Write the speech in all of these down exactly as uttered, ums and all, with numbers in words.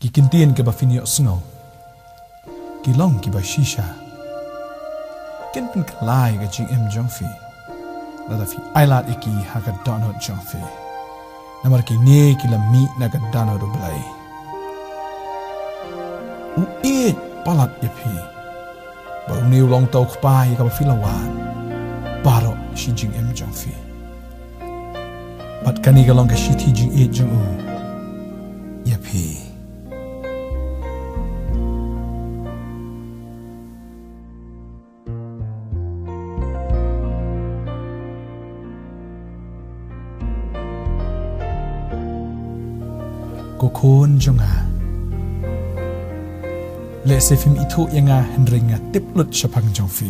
Ki ktien kiba phin ïohsngew ki long kiba shisha. Kin pynkylla ïa ka jingim jong phi lada phi ailad ïa ki ha ka dohnud jong phi. Namar kine ki la mih na ka dohnud U Blei. U ïeit palat ïa phi. Bad une u long uta u kpa ïa kaba phi la wad baroh shi jingim jong phi. Bad kane ka long ka shithi jingïeit jong u ïa phi. Ko khun jong nga, lehse phim ithuh ïa nga hynrei nga tip lut shaphang jong phi.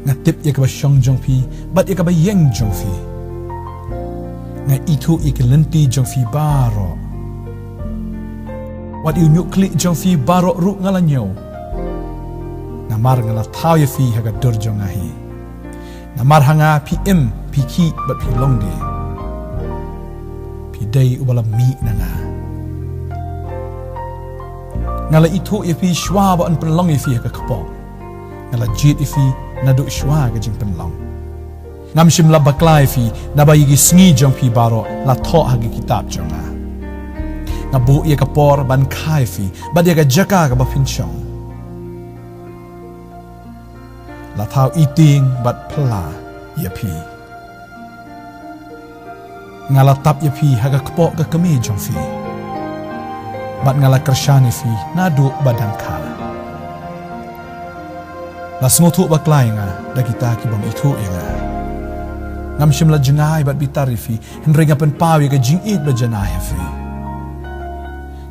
Nga tip ïa kaba shong jong phi bad ïa kaba ïeng jong phi. Nga ithuh ïa ki lynti jong phi baroh. Wat ïa u ñiuh khlieh jong phi baroh ruh nga la ñiew. Namar nga la thaw ïa phi ha ka dur jong nga hi. Namar ha nga phi im, phi khih bad phi long de. Phi dei uba la mih na nga. Nga la ithuh ïa phi shuwa ba yn pynlong ïa phi ha ka kpoh. Nga la jied ïa phi naduh shuwa ka jingpynlong. Ngam shym la bakla ïa phi, naba ïa ki sngi jong phi baroh la thoh ha ki kitab jong nga. Nga buh ïa ka por ban kha ïa phi bad ïa ka jaka kaba phin shong. La thaw itieng bad phylla ïa phi. Nga la tap ïa phi ha ka kpoh ka kmie jong phi. Bad nga la kyrshan ïa phi naduh ba dang kha. La sngewthuh bakla ïa nga da kita ki bym ithuh ïa nga. Ngam shym la jngai bad bitar ïa phi, hynrei nga pynpaw ïa ka jingïeit ba janai ha phi.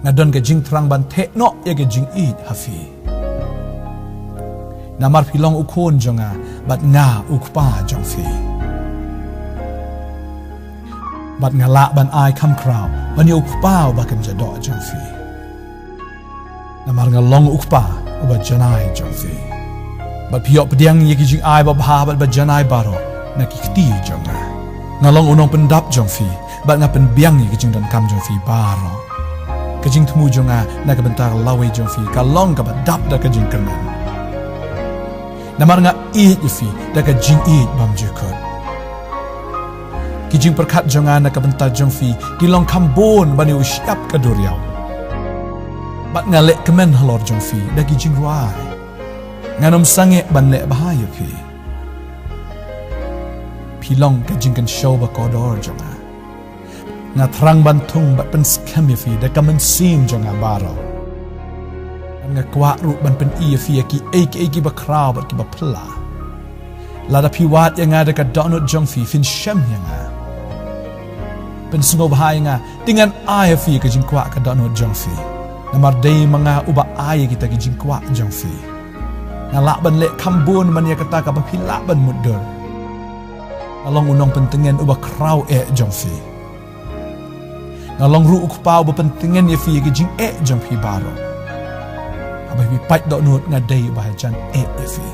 Nga don ka jingthrang ban theh noh ïa ka jingïeit ha phi. Namar phi long u khun jong nga bad nga u kpa jong phi. Bad nga lah ban ai kham khraw ban ïa u kpa uba kynja doh jong phi. Namar nga long u kpa uba janai jong phi. Bad phi ïoh pdiang ïa ki jingai babha bad ba janai baroh na ki kti jong nga. Nga long u nongpyndap jong phi bad nga pynbiang ïa ki jingdonkam jong phi baroh. Ka jingthmu jong nga na ka bynta ka lawei jong phi ka long kaba dap da ka jingkyrmen. Namar nga ïeit ïa phi da ka jingïeit bymjukut. Ki jingpyrkhat jong nga na ka bynta jong phi ki long kham bun ban ïa u shyiap ka duriaw. Bad nga leh kmen halor jong phi da ki jingrwai. Ngan ym sangeh ban leh bha ïa phi. Phi long ka jingkynshew ba kordor jong nga. Nga thrang ban thung bad pynskhem ïa phi da ka mynsiem jong nga baroh. Bad nga kwah ruh ban pyni ïa phi ïa kiei kiei kiba khraw bad kiba phylla. Lada phi wad ïa nga da ka dohnud jong phi, phin shem ïa nga. Pynsngewbha ïa nga, te ngan ai ïa phi ka jingkwah ka dohnud jong phi. Namar dei ma nga uba ai ïa kita ki jingkwah jong phi. Nga lah ban leh kham bun ban ïa kata kaba phi lah ban mutdur. Nga long u nongpyntngen uba khraw eh jong phi. Nga long ruh u kpa uba pyntngen ïa phi ïa ki jingeh jong phi baroh. Haba phi pait dohnud nga dei uba hajan eh ïa phi.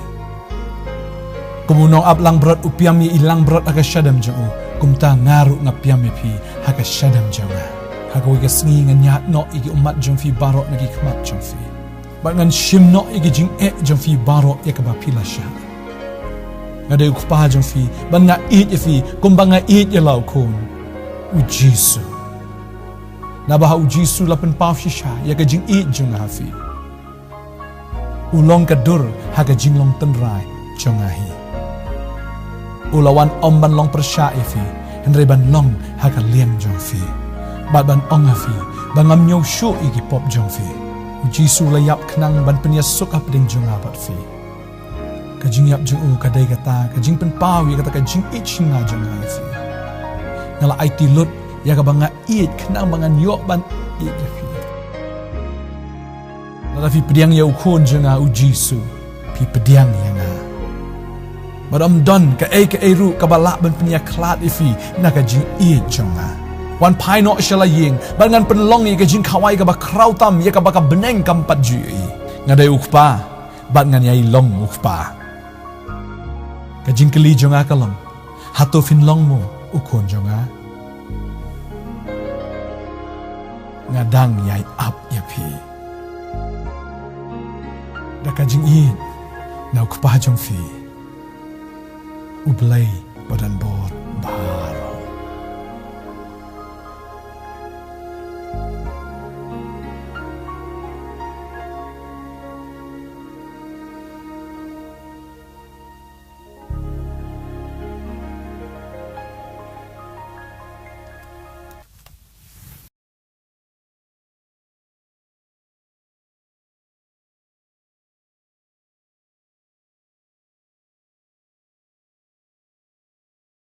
Kum u nongap langbrot u pynïap ïa i langbrot ha ka shadem jong u, kumta nga ruh nga pynïap ïa phi ha ka shadem jong nga. Ha kawei ka sngi ngan ïaid noh ïa ki ummat jong phi baroh na ki khmat jong phi. Bad ngan shim noh ïa ki jingeh jong phi baroh ïa kaba phi la shah. Nga dei u kpa jong phi, bad nga ïeit ïa phi kumba nga ïeit ïa la u khun, u Jisu. Naba ha u Jisu la pynpaw shisha ïa ka jingïeit jong nga ha phi. U long ka dur ha ka jinglong tynrai jong nga hi. U la wan ym ban long pyrshah ïa phi, hynrei ban long ha ka liang jong phi. Bad ban ong ha phi ba ngam ñiew shuh ïa ki pop jong phi. U Jisu la ïap khnang ban pynïasuk hapdeng jong nga bad phi. Ka jingïap jong u ka dei kata ka jingpynpaw ïa kata ka jingïeit shisha jong nga ïa phi. Nga la aiti lut ïa kaba nga ïeit khnang ba ngan ïoh ban ïeit ïa phi. Lada phi pdiang ïa u khun jong nga u Jisu, phi pdiang ïa nga. Bad ym don kaei kaei ruh kaba lah ban pynïakhlad ïa phi na ka jingïeit jong nga. Wan phai noh sha la ïing bad ngan pynlong ïa ka jingkhawai kaba khraw tam ïa kaba ka bneng kam pat ju ïohi. Nga dei u kpa bad ngan ïai long u kpa. Ka jingkylli jong nga ka long, hato phin long mo u khun jong nga? Nga dang ïai ap ïa phi da ka jingïeit na U Kpa jong phi, U Blei badonbor baroh.